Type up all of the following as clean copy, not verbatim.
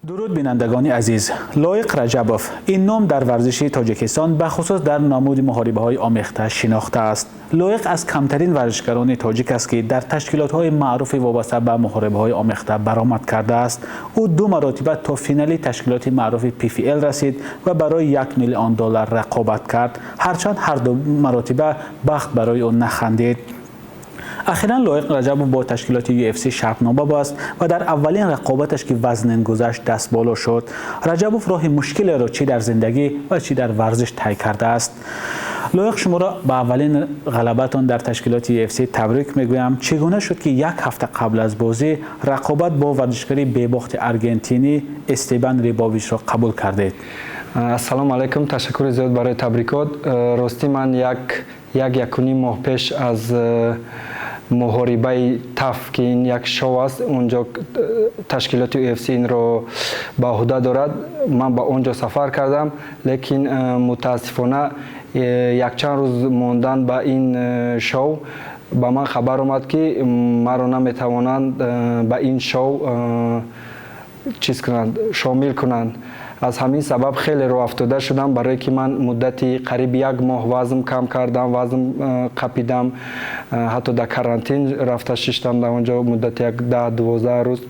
Дуруд, бинандагони азиз. Лоиқ Раҷабов — ин ном дар варзиши Тоҷикистон, бахусус дар намуди муҳорибаҳои омехта, шинохта аст. Лоиқ аз камтарин варзишгарони тоҷик аст, ки дар ташкилотҳои маъруфи вобаста ба муҳорибаҳои омехта баромад кардааст. Ӯ ду маротиба то финали ташкилоти маъруфи PFL расид ва барои 1 миллион доллар рақобат кард, ҳарчанд ҳар ду маротиба бахт барои ӯ нахандид. Ахиран Лоиқ Раҷабов бо ташкилоти UFC шартнома баст ва дар аввалин рақобаташ, ки вазнин гузашт, дастболо шуд. Раҷабов роҳи мушкилеро чӣ дар зиндагӣ ва чӣ дар варзиш тай кардааст. Лоиқ, шуморо ба аввалин ғалабатон дар ташкилоти UFC табрик мегӯям. Чӣ гуна шуд, ки як ҳафта қабл аз бозӣ рақобат бо варзишгари бебохти аргентинӣ Эстебан Рибовичро қабул кардед? Ассалому алайкум, ташаккури зиёд барои табрикот. Ростӣ, ман як як якуним моҳ пеш аз муҳорибаи TUF, ки ин як шоу аст, онҷо ташкилоти UFC инро ба ӯҳда дорад, ман ба он ҷо сафар кардам, лекин мутаассифона якчанд рӯз мондан ба ин шоу ба ман хабар омад, ки маро наметавонанд ба ин шоу чиз кунанд, шомил кунанд. Аз ҳамин сабаб хеле роҳафтода шудам, барое ки ман муддати қариб як моҳ вазн кам кардам, вазн қапидам, ҳатто дар карантин рафта шиштам дар он ҷо муддати як 10-12 рӯз.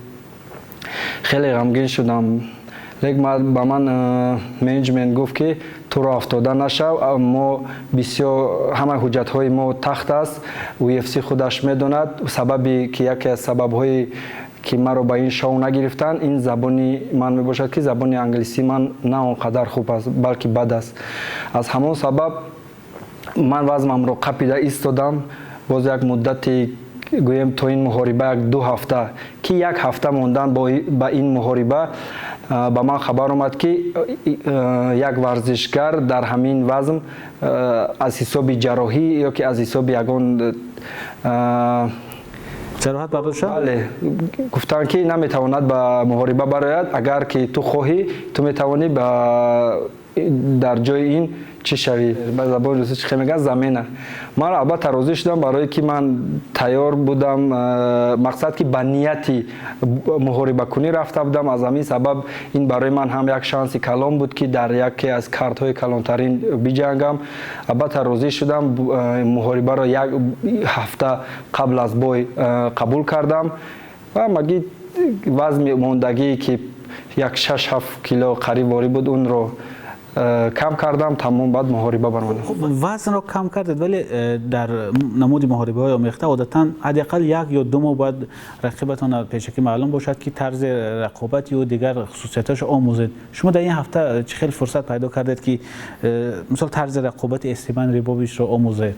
Хеле ғамгин шудам, лек ба ман менеҷмент гуфт, ки ту роҳафтода нашав, мо бисёр ҳамаи ҳуҷҷатҳои мо тахт аст, UFC худаш медонад. Сабаби ки яке аз сабабҳои ки маро ба ин шоу нагирифтанд, ин забони ман мебошад, ки забони англисии ман на он қадар хуб аст, балки бад аст. Аз ҳамон сабаб ман вазнамро қапида истодам. Боз як муддати, гӯем, то ин муҳориба як 2 ҳафта, ки як ҳафта мондан ба ин муҳориба, ба ман хабар омад, ки як варзишгар дар ҳамин вазн аз ҳисоби ҷарроҳӣ ё ки аз ҳисоби ягон ҷароҳат бардошта. Бале, гуфтанд, ки наметавонад ба муҳориба барояд. Агар ки ту хоҳӣ, ту метавонӣ ба дар ҷои ин чӣ шавӣ, ба забони русӣ чӣ мегӯянд, замена. Ман албатта розӣ шудам, барое ки ман тайёр будам, мақсад ки ба нияти муҳорибакунӣ рафта будам. Аз ҳамин сабаб ин барои ман ҳам як шанси калон буд, ки дар яке аз картҳои калонтарин биҷангам. Албатта розӣ шудам, муҳорибаро як ҳафта қабл аз бой қабул кардам ва ҳамагӣ вазни мондагие, ки як 6-7 кило қариб ворӣ буд, онро кам кардам, тамом, баъд муҳориба баромадам. Вазнро кам кардед, вале дар намуди муҳорибаҳои омехта одатан ҳадди ақал 1 ё 2 моҳ бояд рақибатон пешакӣ маълум бошад, ки тарзи рақобати ё дигар хусусияташро омӯзед. Шумо дар ин ҳафта чӣ хел фурсат пайдо кардед, ки мисол тарзи рақобати Эстебан Рибовичро омӯзед?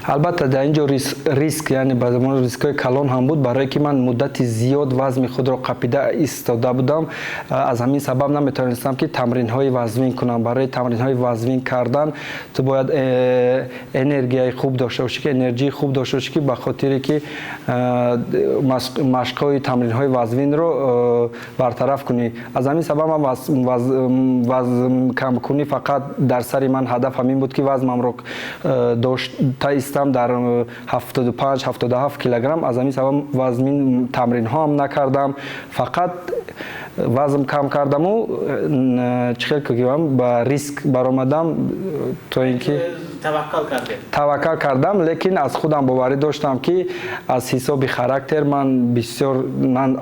Албатта, дар ин ҷо риск, яъне ба замони рискҳои калон ҳам буд, барое ки ман муддати зиёд вазми худро қапида истода будам. Аз ҳамин сабаб наметавонистам, ки тамринҳои вазнин кунам. Барои тамринҳои вазнин кардан ту бояд энергияи хуб дошта бошӣ, ки энерҷии хуб дошта бошӣ, ки ба хотире ки машқҳои тамринҳои вазнинро бартараф кунӣ. Аз ҳамин сабаб ман вазн камкунӣ фақат дар сари ман ҳадаф ҳамин буд, ки вазнамро дошта истам дар 75, 77 килограмм. Аз ҳамин сабаб вазнин тамринҳо ҳам накардам, фақат вазн кам кардаму чӣ хел гӯям, ба риск баромадам, то ин ки таваккал кардед. Таваккал кардам, лекин аз худам боварӣ доштам, ки аз ҳисоби характер ман бисёр ман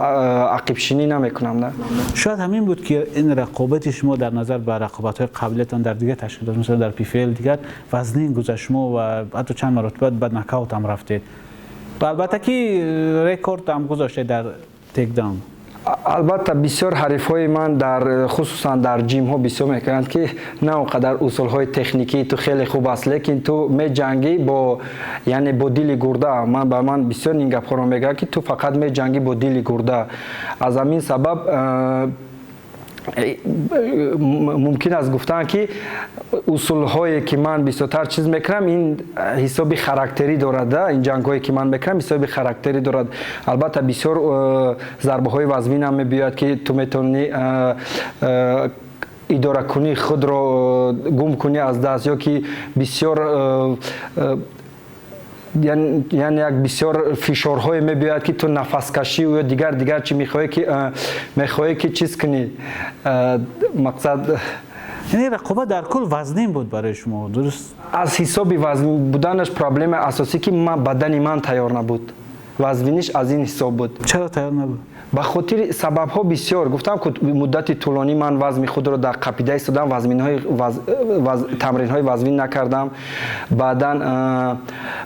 ақибшинӣ намекунам, на. Шояд ҳамин буд, ки ин рақобати шумо дар назар ба рақобатҳои қаблиятон дар дигар ташкилот, масалан дар PFL, дигар вазнин гузашт. Шумо ва ҳатто чанд маротиба ба нокаут ҳам рафтед ва албатта ки рекорд ҳам гузоштед дар takedown. Албатта, бисёр ҳарифҳои ман дар хусусан дар gym ҳо бисёр мекунанд, ки на он қадар усулҳои техникии ту хеле хуб аст, лекин ту меҷангӣ бо, яъне бо дили гурда. Ман ба ман бисёр ин гапҳоро мегӯянд, ки ту фақат меҷангӣ бо дили гурда. Аз ҳамин сабаб мумкин аст гуфтан, ки усулҳое ки ман бисёртар чиз мекунам, ин ҳисоби характерӣ дорад. Ин ҷангҳое ки ман мекунам, ҳисоби характерӣ дорад. Албатта, бисёр зарбаҳои вазнинам мебиёяд, ки ту метавонӣ идоракунии худро гум кунӣ аз даст ё ки бисёр Яъне як бисёр фишорҳое мебиёяд, ки ту нафаскашӣ ё дигар чӣ мехоҳӣ, ки чиз кунӣ, мақсад. Яъне рақобат дар кул вазнин буд барои шумо, дуруст? Аз ҳисоби вазнин буданаш проблемаи асосӣ, ки бадани ман тайёр набуд. Вазниниш аз ин ҳисоб буд. Чаро тайёр набуд? Ба хотири сабабҳо бисёр гуфтам, ки муддати тӯлонӣ ман вазми худро дар қапида истодам, тамринҳои вазнин накардам. Баъдан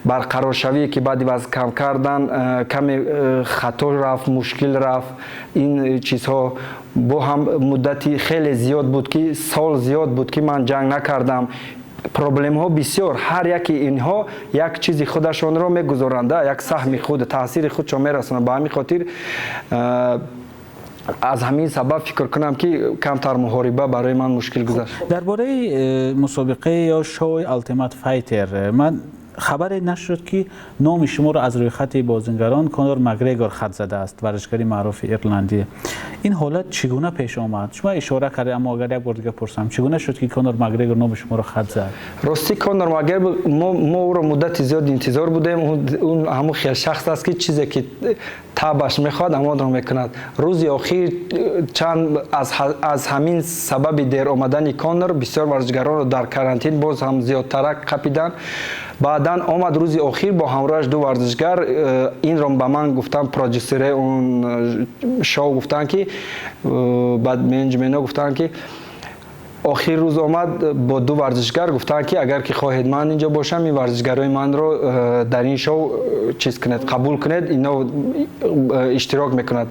барқароршавие, ки баъди вазн кам кардан каме хато рафт, мушкил рафт. Ин чизҳо бо ҳам муддати хеле зиёд буд, ки сол зиёд буд, ки ман ҷанг накардам. Проблемҳо бисёр, ҳар яки инҳо як чизи худашонро мегузоранд, як саҳми худ, таъсири худшон мерасонанд. Ба ҳамин хотир, аз ҳамин сабаб фикр кунам, ки камтар муҳориба барои ман мушкил гузашт. Дар бораи мусобиқаи ё шоуи Ultimate Fighter ман хабаре нашуд, ки номи шуморо аз рӯйхати бозингарон Конор Макгрегор хат задааст, варзишгари маъруфи ирландӣ. Ин ҳолат чӣ гуна пеш омад? Шумо ишора кардед, аммо агар як бор дига пурсам, чӣ гуна шуд, ки Конор Макгрегор номи шуморо хат зад? Ростӣ, Конор Макгрегор, мо ӯро муддати зиёд интизор будем. Ӯ ҳамун хел шахс аст, ки чизе ки табаш мехоҳад, ҳамонро мекунад. Рӯзи охир чанд аз ҳамин сабаби дер омадани Конор бисёр варзишгаронро дар карантин боз ҳам зиёдтарак қапиданд. Баъдан омад рӯзи охир бо ҳамроҳаш ду варзишгар. Инро ба ман гуфтанд продюсере он шоу, гуфтанд, ки баъд менеҷментҳо гуфтанд, ки охир рӯз омад бо ду варзишгар, гуфтанд, ки агар ки хоҳед ман инҷо бошам, ин варзишгарои манро дар ин шоу чиз кунед, қабул кунед, ино иштирок мекунад.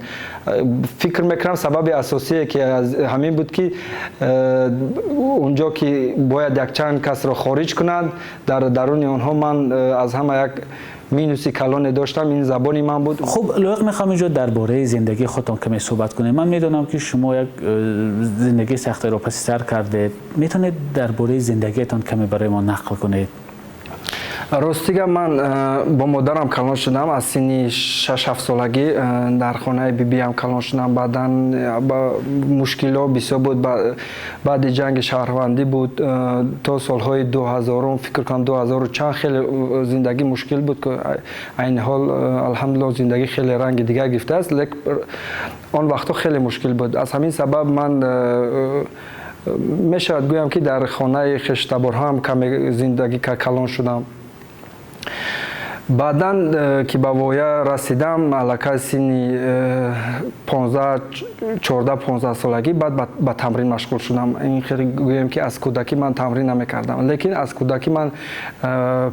Фикр мекунам, сабаби асосие ки аз ҳамин буд, ки унҷо ки бояд якчанд касро хориҷ кунанд, дар даруни онҳо ман аз ҳама як минуси калоне доштам, ин забони ман буд. Хуб, Лоиқ, мехоҳам инҷо дар бораи зиндагии худтон каме суҳбат кунем. Ман медонам, ки шумо як зиндагии сахтеро паси сар кардед. Метавонед дар бораи зиндагиятон каме барои мо нақл кунед? Ростига, ман бо модарам калон шудам. Аз синни 6-7 солагӣ дар хонаи бибиям калон шудам. Баъдан мушкилҳо бисёр буд, баъди ҷанги шаҳрвандӣ буд, то солҳои 2000-ум, фикр кунам, 2000-у чанд, хеле зиндагӣ мушкил буд, ки айни ҳол, алҳамдулилло, зиндагӣ хеле ранги дигар гирифтааст, лек он вақтҳо хеле мушкил буд. Аз ҳамин сабаб ман мешавад гӯям, ки дар хонаи хештаборҳоам каме зиндагӣ калон шудам. Баъдан ки ба воя расидам, аллакай синни 14-15 солагӣ, баъд ба тамрин машғул шудам. Ин хеле гӯем, ки аз кӯдакӣ ман тамрин намекардам, лекин аз кӯдакӣ ман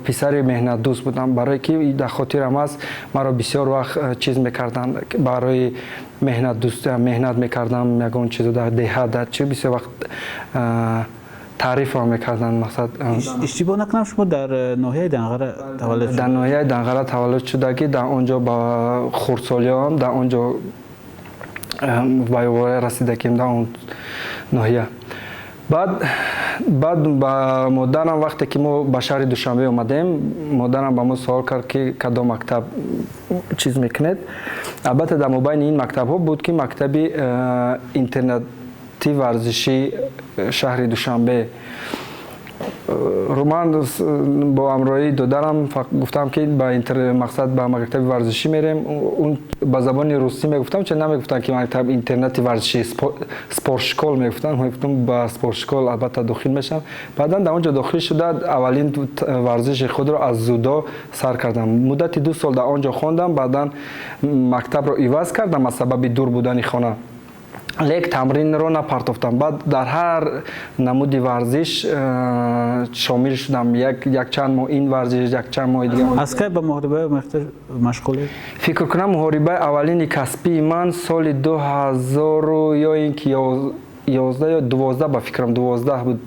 писари меҳнатдӯст будам, барое ки дар хотирам аст, маро бисёр вақт чиз мекарданд барои меҳнатдӯст, меҳнат мекардам, ягон чизо дар деҳа, дар чи, бисёр вақт таърифро мекарданд, мақсад. Иштибоҳ накунам, шумо дар ноҳияи Данғара таваллуд? Дар ноҳияи Данғара таваллуд шудагӣ, дар он ҷо ба хурдсолиам, дар он ҷо ба воя расидагим, дар он ноҳия. Баъд ба модарам, вақте ки мо ба шаҳри Душанбе омадем, модарам ба мо суол кард, ки кадом мактаб чиз мекунед. Албатта, дар мобайни ин мактабҳо буд, ки мактаби интернати варзишии шаҳри Душанбе. Ман бо ҳамроҳии додарам гуфтам, ки ба мақсад ба мактаби варзишӣ мерем. Ба забони русӣ мегуфтам, чун намегуфтам, ки мактаб интернати варзишӣ, спортшкол мегуфтам. Мегуфтам, ба спортшкол албатта дохил мешавам. Баъдан дар он ҷо дохил шуда, аввалин варзиши худро аз дзюдо сар кардам. Муддати 2 сол дар он ҷо хондам. Баъдан мактабро иваз кардам аз сабаби дур будани хона, лек тамринро напартофтам. Баъд дар ҳар намуди варзиш шомил шудам, якчанд моҳ ин варзиш, якчанд моҳи дигар. Аз кай ба муҳорибаи омехта машғулед? Фикр кунам, муҳорибаи аввалини касбии ман соли 2000 ё ин ки 11 ё 12, ба фикрам, 12 буд,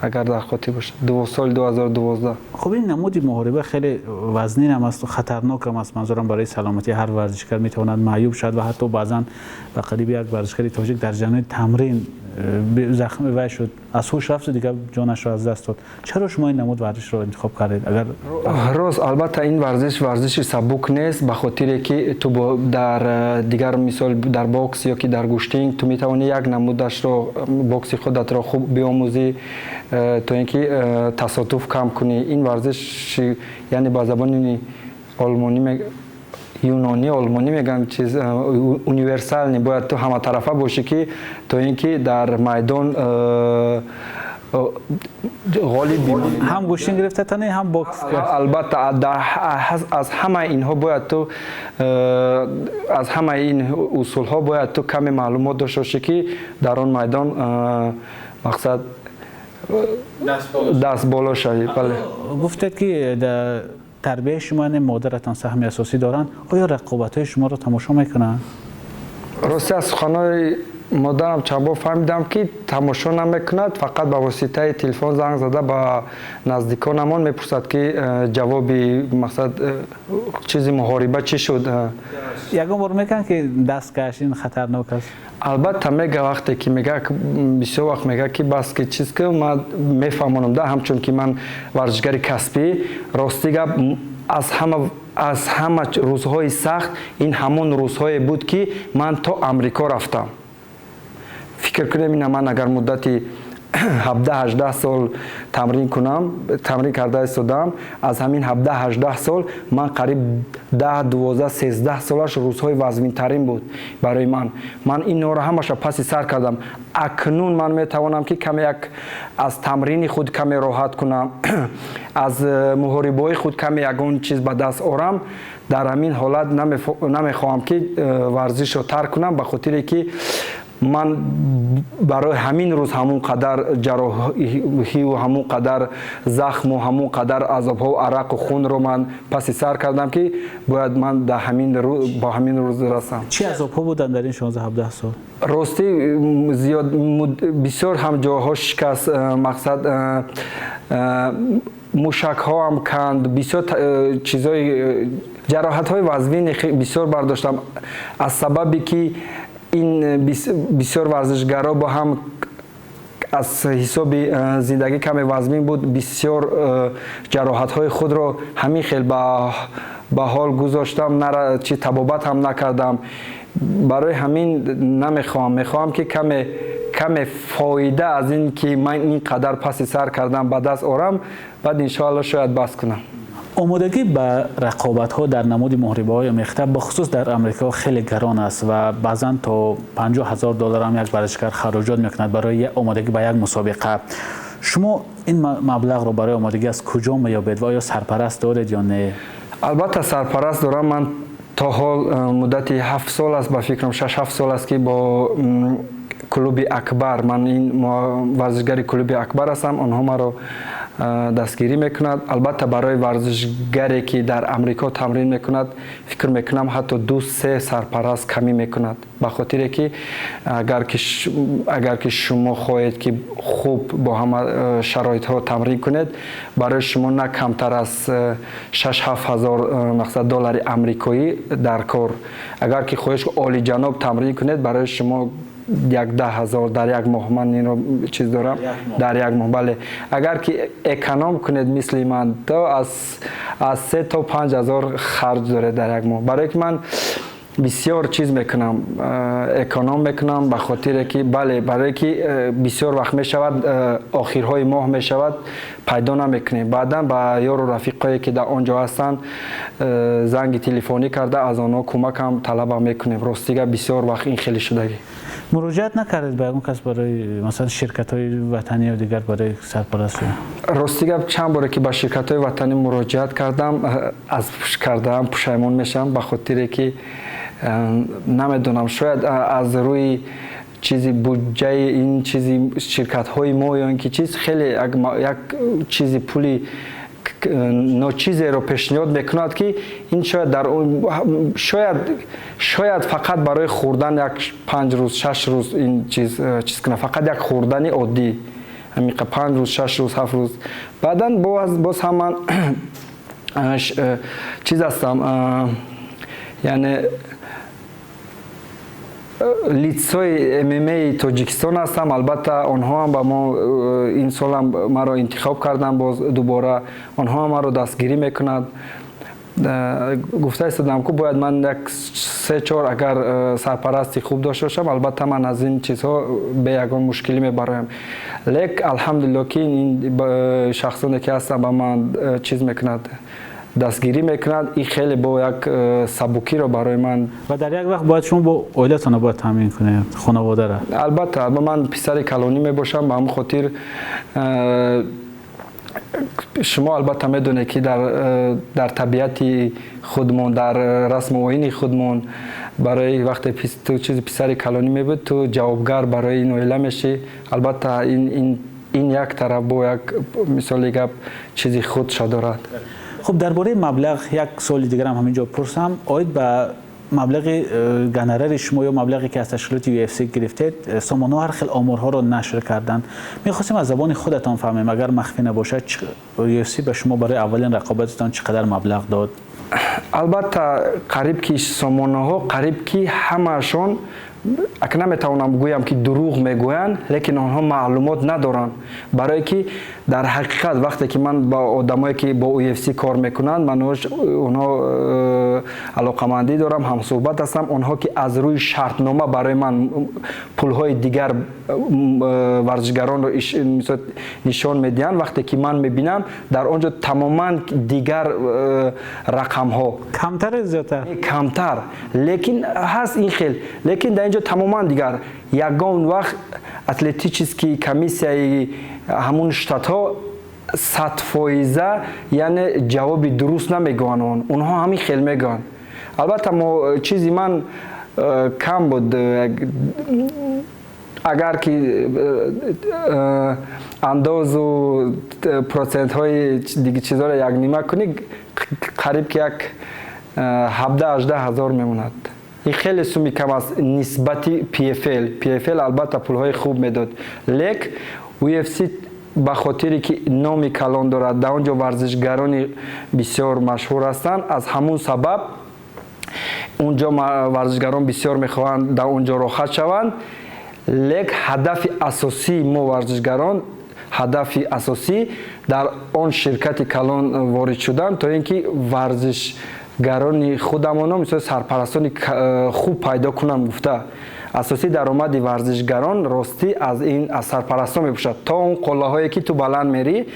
агар дар хотир бошад, соли 2012. Хуб, ин намуди муҳориба хеле вазнинам аст, хатарнокам аст. Манзурам, барои саломатии ҳар варзишгар, метавонад маъюб шавад ва ҳатто баъзан ба қариби як варзишгари тоҷик дар ҷараёни тамрин Захм вай шуд, аз ҳуш рафту дигар ҷонашро аз даст дод. Чаро шумо ин намуд варзишро интихоб кардед? Агар Рост, албатта, ин варзиш варзиши сабук нест, ба хотире ки ту дар дигар, мисол, дар бокс ё ки дар гӯштинг ту метавонӣ як намудашро, бокси худатро хуб биомӯзӣ, то ин ки тасодуф кам кунӣ. Ин варзиш, яъне ба забони олмонӣ, юнонӣ, олмонӣ мегӯянд, чиз универсальный, бояд ту ҳаматарафа бошӣ, ки то ин ки дар майдон ғолиб бимонӣ. Ҳам гӯштин гирифта тани, ҳам бокс. Албатта, аз ҳамаи инҳо бояд ту, аз ҳамаи ин усулҳо бояд ту каме маълумот дошта бошӣ, ки дар он майдон, мақсад, даст боло шавӣ, бале. Гуфтед, ки тарбияи шумо, яъне модаратон саҳми асосӣ доранд. Оё рақобатҳои шуморо тамошо мекунанд? Рости, аз суханои модарам чанд бор фаҳмидам, ки тамошо намекунад, фақат ба воситаи телефон занг зада ба наздиконамон мепурсад, ки ҷавоби, мақсад, чизи муҳориба чӣ шуд. Ягон бор мекунанд, ки даст каш, ин хатарнок аст? Албатта, мега. Вақте ки мега, бисёр вақт мега, ки бас ки чиз ки ман мефаҳмонам да, ҳамчун ки ман варзишгари касбӣ. Рости гап, аз ҳама рӯзҳои сахт ин ҳамон рӯзҳое буд, ки ман то Амрико рафтам. Фикр кунем, ина ман агар муддати 17-18 сол тамрин кунам, тамрин карда истодам, аз ҳамин 17-18 сол ман қариб 10, 12, 13 солаш рӯзҳои вазминтарин буд барои ман. Ман инҳоро ҳамаша паси сар кардам. Акнун ман метавонам, ки каме як аз тамрини худ каме роҳат кунам, аз муҳорибаҳои худ каме ягон чиз ба даст орам. Дар ҳамин ҳолат намехоҳам, ки варзишро тарк кунам, ба хотире ки ман барои ҳамин рӯз ҳамон қадар ҷарроҳиву ҳамон қадар захму ҳамон қадар азобҳо, арақу хунро ман паси сар кардам, ки бояд ман дар ҳамин ба ҳамин рӯз расам. Чӣ азобҳо буданд дар ин 16-17 сол? Ростӣ, зиёд, бисёр ҳам ҷойҳо шикаст, мақсад, мушакҳоам канд, бисёр чизҳои, ҷароҳатҳои вазнини бисёр бардоштам, аз сабабе ки ин бисёр варзишгаро бо ҳам аз ҳисоби зиндагӣ каме вазмин буд. Бисёр ҷароҳатҳои худро ҳамин хел ба ҳол гузоштам, чи табобат ҳам накардам. Барои ҳамин намехоҳам, мехоҳам, ки каме фоида аз ин ки ман ин қадар паси сар кардам, ба даст орам, баъд, иншоалло, шояд бас кунам. Омодагӣ ба рақобатҳо дар намуди муҳорибаҳои омехта, бахусус дар Амрико, хеле гарон аст ва баъзан то 50 000 доллар ҳам як варзишгар хароҷот мекунад барои омодагӣ ба як мусобиқа. Шумо ин маблағро барои омодагӣ аз куҷо меёбед ва оё сарпараст доред ё не? Албатта, сарпараст дорам. Ман то ҳол муддати 7 сол аст, ба фикрам, 6-7 сол аст, ки бо клуби Акбар, ман ин варзишгари клуби Акбар ҳастам, онҳо маро дастгирӣ мекунад. Албатта, барои варзишгаре ки дар Амрико тамрин мекунад, фикр мекунам, ҳатто ду се сарпараст камӣ мекунад, ба хотире ки агар ки шумо хоҳед, ки хуб бо ҳама шароитҳо тамрин кунед, барои шумо на камтар аз 6-7 ҳазор, мақсад, доллари амрикоӣ дар кор. Агар ки хоҳед олиҷаноб тамрин кунед, барои шумо як 10 000 дар як моҳ. Ман инро чиз дорам, дар як моҳ, бале. Агар ки эконом кунед, мисли ман, то аз 3 то 5 ҳазор харҷ доред дар як моҳ. Барое ки ман бисёр чиз мекунам, эконом мекунам, ба хотире ки, бале, барое ки бисёр вақт мешавад, охирҳои моҳ мешавад, пайдо намекунем. Баъдан ба ёру рафиқое, ки дар он ҷо ҳастанд, занги телефонӣ карда, аз онҳо кӯмакам талабам мекунем. Ростига, бисёр вақт ин хеле шудагӣ. Муроҷиат накардед ба ягон кас, барои масалан ширкатҳои ватанӣ ё дигар, барои сарпараст? Рости гап, чанд боре ки ба ширкатҳои ватанӣ муроҷиат кардам, аз кардаам пушаймон мешавам, ба хотире ки намедонам, шояд аз рӯи чизи буҷаи ин чизи ширкатҳои мо ё ин ки чиз хеле як чизи пули ночизеро пешниҳод мекунад, ки ин шояд дар шояд фақат барои хӯрдан як 5 рӯз, 6 рӯз ин чиз кунад, фақат як хӯрдани оддӣ, ҳамиқа 5 рӯз, 6 рӯз, 7 рӯз. Баъдан боз ҳам ман чиз ҳастам, яъне Лицои ММАи Тоҷикистон ҳастам. Албатта, онҳоам ба мо ин солам маро интихоб карданд, боз дубора онҳоам маро дастгирӣ мекунанд. Гуфта истодам, ку бояд ман як се чор агар сарпарасти хуб дошта бошам, албатта, ман аз ин чизҳо бе ягон мушкилӣ мебароям. Лек алҳамдулилло, ки ин шахсоне ки ҳастанд, ба ман чиз мекунад, дастгирӣ мекунад. Ин хеле бо як сабукиро барои ман. Ва дар як вақт бояд шумо бо оилатонро бояд таъмин кунед, хонаводаро. Албатта, ман писари калонӣ мебошам. Ба ҳамин хотир шумо албатта медонед, ки дар табиати худмон, дар расму оини худмон, барои вақте ту чизи писари калонӣ мебуд, ту ҷавобгар барои ин оила мешӣ. Албатта, ин як тараф бо як мисоли гап чизи худша дорад. Хуб, дар бораи маблағ як суоли дигарам ҳамин ҷо пурсам. Оид ба маблағи гонорари шумо ё маблағе ки аз ташкилоти UFC гирифтед, сомонаҳо ҳар хел оморҳоро нашр карданд. Мехостем аз забони худатон фаҳмем, агар махфӣ набошад, UFC ба шумо барои аввалин рақобататон чӣ қадар маблағ дод? Албатта, қариб ки сомонаҳо, қариб ки ҳамаашон, ака, наметавонам гӯям, ки дурӯғ мегӯянд, лекин онҳо маълумот надоранд, барое ки дар ҳақиқат вақте ки ман ба одамое, ки бо UFC кор мекунанд, ман онҳо алоқамандӣ дорам, ҳамсӯҳбат ҳастам, онҳо ки аз рӯи шартнома барои ман пулҳои дигар варзишгаронро нишон медиҳанд, вақте ки ман мебинам, дар он ҷо тамоман дигар рақамҳо. Камтар, зиёдтар? Камтар, лекин ҳаст ин хел, лекин дар ин ҷо тамоман дигар. Ягон вақт атлетический комиссияи ҳамун штатҳо 100%, яъне ҷавоби дуруст намегӯянд. Онҳо ҳамин хел мегӯянд. Албатта, мо чизи ман кам буд. Агар ки андозу процентҳои чизҳоро якнима кунӣ, қариб ки як 17-18 ҳазор мемонад. Ин хеле суми кам аст нисбати PFL. PFL албатта пулҳои хуб медод, лек UFC ба хотире ки номи калон дорад, дар он ҷо варзишгарони бисёр машҳур ҳастанд, аз ҳамун сабаб он ҷо варзишгарон бисёр мехоҳанд дар он ҷо рохат шаванд. Лек ҳадафи асосии мо варзишгарон, ҳадафи асосӣ дар он ширкати калон ворид шудан, то ин ки варзишгарони худамоно, мисол, сарпарастони хуб пайдо кунам гуфта. Асосии даромади варзишгарон, ростӣ, аз ин, аз сарпарастон мебошад. То он қуллаҳое ки ту баланд мерӣ,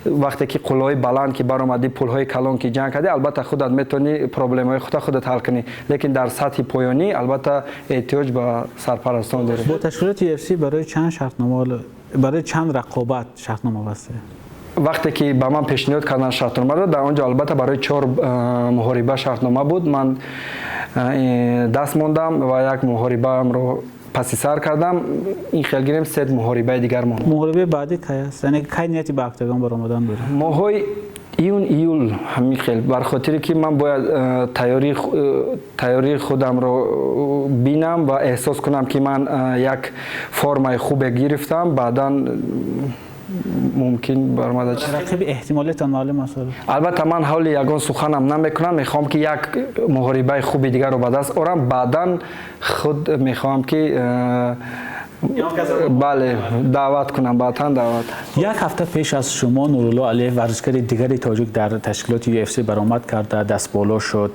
вақте ки қуллаҳои баланд ки баромадӣ, пулҳои калон ки ҷамъ кардӣ, албатта, худат метавонӣ проблемаҳои худта худат ҳал кунӣ, лекин дар сатҳи поёнӣ албатта эҳтиёҷ ба сарпарастон дорӣ. Бо ташкилоти UFC барои чанд шартнома, барои чанд рақобат шартнома басте? Вақте ки ба ман пешниҳод карданд шартномаро, дар он ҷо албатта барои чор муҳориба шартнома буд. Ман даст мондам ва як муҳорибаамро паси сар кардам. Ин хел гирем, се муҳорибаи дигар монд. Муҳорибаи баъдӣ кай аст? Яъне кай нияти ба октагон баромадан доред? Моҳҳои июн, июл, ҳамин хел, бар хотире ки ман бояд тайёрии худамро бинам ва эҳсос кунам, ки ман як формаи хубе гирифтам, баъдан мумкин баромада. Рақиби эҳтимолиятон маълум аст? Албатта, ман ҳоли ягон суханам намекунам. Мехоҳам, ки як муҳорибаи хуби дигарро ба даст орам, баъдан худ мехоҳам, ки бале, даъват кунам, баъдан даъват. Як ҳафта пеш аз шумо Нурулло Алиев, варзишгари дигари тоҷик, дар ташкилоти UFC баромад карда, дастболо шуд.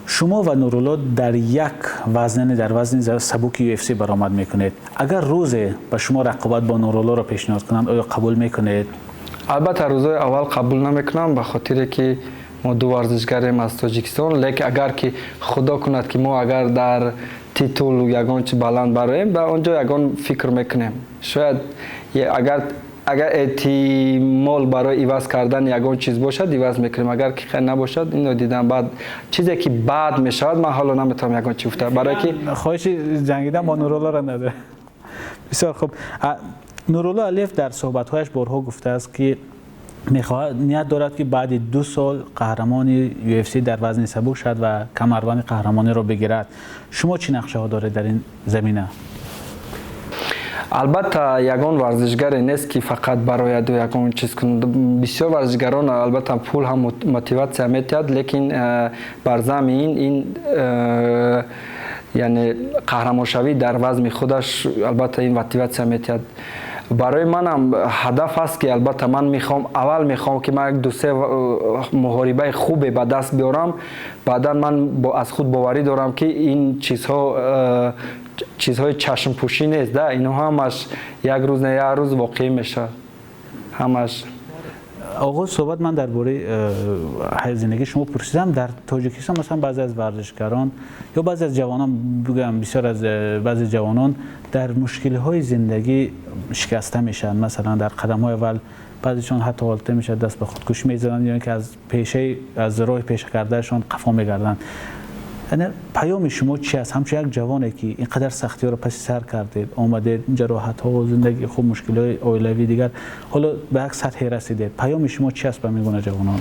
Шумо ва Нурулло дар як вазн, яъне дар вазни сабуки UFC баромад мекунед. Агар рӯзе ба шумо рақобат бо Нуруллоро пешниҳод кунанд, оё қабул мекунед? Албатта, рӯзои аввал қабул намекунам, ба хотире ки мо ду варзишгарем аз Тоҷикистон. Лекин агар ки худо кунад, ки мо агар дар титул ягон чи баланд бароем, ба он ҷо ягон фикр мекунем. Шояд агар эҳтимол барои иваз кардан ягон чиз бошад, иваз мекунем. Агар ки набошад, инро дидам, баъд чизе ки баъд мешавад, ман ҳоло наметавонам ягон чи гуфта, барое ки Хоҳиши ҷангидан бо Нуруллоро надоред. Бисёр хуб. Нурулло Алиев дар суҳбатҳояш борҳо гуфтааст, ки мехоҳад, ният дорад, ки баъди 2 сол қаҳрамони UFC дар вазни сабук шавад ва камарбанди қаҳрамониро бигирад. Шумо чӣ нақшаҳо доред дар ин замина? Албатта, ягон варзишгаре нест, ки фақат барояду ягон чиз кунад. Бисёр варзишгарон, албатта, пул ҳам мотиватсия метиҳад, лекин бар зами ин Яъне қаҳрамоншавӣ дар вазми худаш, албатта, ин мотиватсия метиҳад. Барои манам ҳадаф аст, ки албатта ман мехоҳам, аввал мехоҳам, ки ман як дусе муҳорибаи хубе ба даст биёрам. Баъдан ман аз худ боварӣ дорам, ки ин чизҳо чизҳои чашмпӯшӣ нест да, инҳо ҳамаш як рӯз не, як рӯз воқеӣ мешавад ҳамаш. Оғоз суҳбат ман дар бораи зиндагии шумо пурсидам. Дар Тоҷикистон, масалан, баъзе аз варзишгарон ё баъзе аз ҷавонон, бигӯям, бисёр аз баъзе ҷавонон дар мушкилиҳои зиндагӣ шикаста мешаванд. Масалан, дар қадамҳои аввал баъзешон ҳатто ҳолате мешавад, даст ба худкушӣ мезананд ё ин ки аз пешаи, аз роҳи пеша кардаашон қафо мегарданд. Яъне паёми шумо чи аст, ҳамчун як ҷавоне, ки ин қадар сахтиҳоро паси сар кардед, омадед, ҷароҳатҳо, зиндагии хуб, мушкилиҳои оилавӣ, дигар, ҳоло ба як сатҳе расидед? Паёми шумо чи аст ба ин гуна ҷавонон?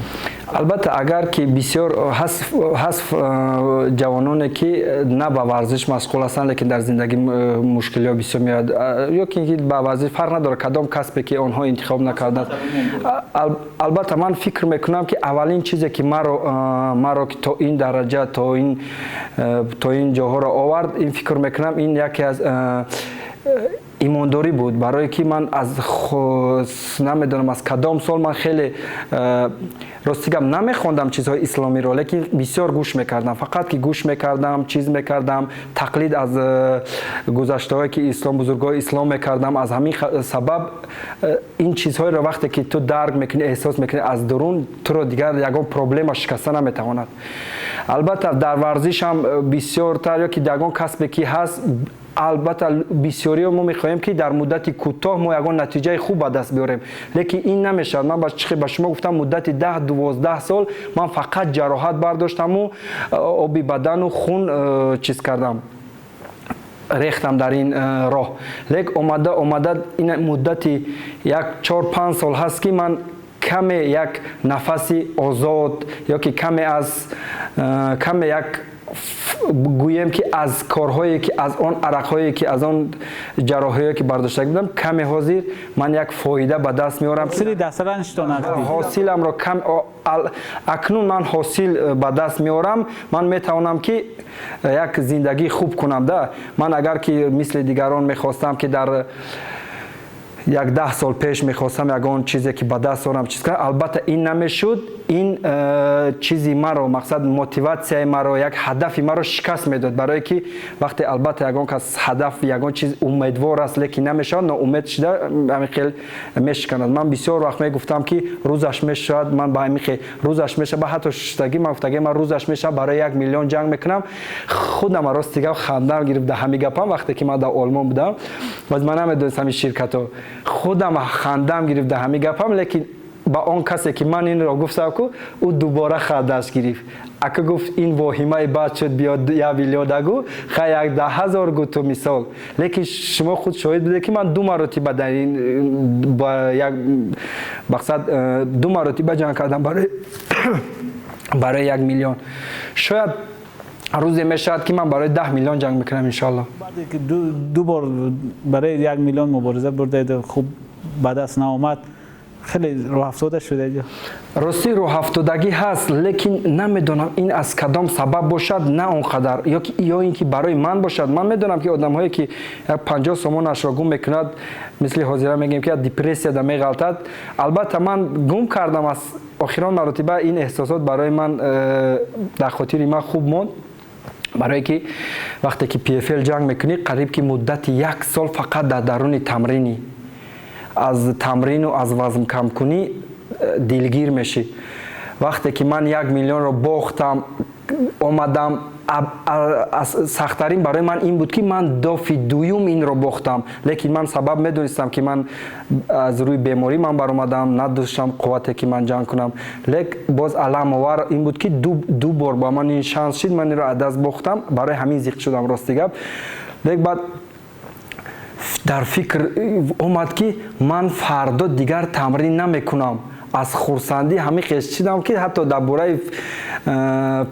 Албатта, агар ки бисёр ҳаст ҷавононе, ки на ба варзиш машғул ҳастанд, лекин дар зиндагӣ мушкилиҳо бисёр меояд, ё ки ба варзиш фарқ надорад, кадом касбе ки онҳо интихоб накарданд. Албатта, ман фикр мекунам, ки аввалин чизе, ки маро то ин дараҷа, то ин ҷоҳоро овард, ин фикр мекунам, ин яке аз имондорӣ буд. Барое ки ман аз намедонам аз кадом сол ман хеле, рости гап, намехондам чизҳои исломиро, лекин бисёр гӯш мекардам. Фақат ки гӯш мекардам, чиз мекардам, тақлид аз гузаштаҳое ки ислом, бузургҳои ислом мекардам. Аз ҳамин сабаб ин чизҳоеро вақте ки ту дарк мекунӣ, эҳсос мекунӣ аз дурун, туро дигар ягон проблема шикаста наметавонад. Албатта, дар варзишам бисёртар ё ки ягон касбе ки ҳаст, албатта, бисёриҳо мо мехоҳем, ки дар муддати кӯтоҳ мо ягон натиҷаи хуб ба даст биёрем, лекин ин намешавад. Ман ба шумо гуфтам, муддати 10-12 сол ман фақат ҷароҳат бардоштаму оби бадану хун чиз кардам, рехтам дар ин роҳ. Лек омада омада ин муддати як 4-5 сол ҳаст, ки ман каме як нафаси озод ё ки каме аз каме як гӯем, ки аз корҳое, ки аз он арақҳое, ки аз он ҷарроҳиҳое, ки бардошта будам, каме ҳозир ман як фоида ба даст меорам. Ҳосиламро кам акнун ман ҳосил ба даст меорам. Ман метавонам, ки як зиндагии хуб кунам да. Ман агар ки мисли дигарон мехостам, ки дар як 10 сол пеш мехостам ягон чизе ки ба даст орам, чиз кунам, албатта, ин намешуд. Ин чизи маро, мақсад, мотиватсияи маро, як ҳадафи маро шикаст медод. Барое ки вақте, албатта, ягон кас ҳадаф, ягон чиз умедвор аст, лекин намешавад, ноумед шуда ҳамин хел мешиканад. Ман бисёр вақт мегуфтам, ки рӯзаш мешавад, ман ба ҳамин хел рӯзаш мешавад. Ҳатто шуштагӣ ман гуфтагӣ, ман рӯзаш мешавад, барои 1 миллион ҷанг мекунам. Худам рости гап хандам гирифт дар ҳамин гапам. Вақте ки ман дар Олмон будам, боз ман намедонистам ин ширкатҳо, худам хандам гирифт дар ҳамин гапам. Лекин ба он касе ки ман инро гуфтам ку, ӯ дубора хандаш гирифт. Ака, гуфт, ин воҳимаи бад шуд, биёд 1 миллион нагӯ, хай як 10 000 гӯ ту мисол. Лекин шумо худ шоҳид будед, ки ман ду маротиба дар ин ба як мақсад ду маротиба ҷанг кардам барои 1 миллион. Шояд рӯзе мешавад, ки ман барои 10 миллион ҷанг мекунам, иншоалло. Баъде ки ду бор барои 1 миллион мубориза бурдед, хуб ба даст наомад, хеле рӯҳафтода шудед? Ростӣ, рӯҳафтодагӣ ҳаст, лекин намедонам, ин аз кадом сабаб бошад. На он қадар ё ин ки барои ман бошад. Ман медонам, ки одамҳое ки 50 сомонашро гум мекунад, мисли ҳозира мегӯем, ки депрессияда меғалтад. Албатта, ман гум кардам аз охирон маротиба, ин эҳсосот барои ман дар хотири ман хуб монд. Барое ки вақте ки PFL ҷанг мекунӣ, қариб ки муддати як сол фақат дар даруни тамринӣ, аз тамрину аз вазнкамкунӣ дилгир мешӣ. Вақте ки ман 1 миллионро бохтам, омадам, сахттарин барои ман ин буд, ки ман дафъи дуюм инро бохтам. Лекин ман сабаб медонистам, ки ман аз рӯи беморӣ ман баромадам, надоштам қуввате, ки ман ҷанг кунам. Лек боз аламовар ин буд, ки ду бор ба ман ин шанс шид, ман инро аз даст бохтам. Барои ҳамин зиқ шудам, рости гап. Лек баъд дар фикр омад, ки ман фардо дигар тамрин намекунам. Аз хурсандӣ ҳамин хеш чидам, ки ҳатто дар бораи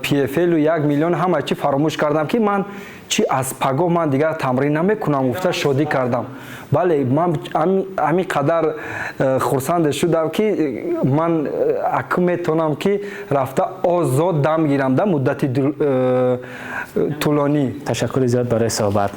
PFL 1 миллион ҳама чи фаромӯш кардам, ки ман чи аз пагоҳ ман дигар тамрин намекунам гуфта, шодӣ кардам. Бале, ман ҳамин қадар хурсанде шудам, ки ман аку метавонам, ки рафта озод дам гирам да муддати тӯлонӣ. Ташаккури зиёд барои суҳбат.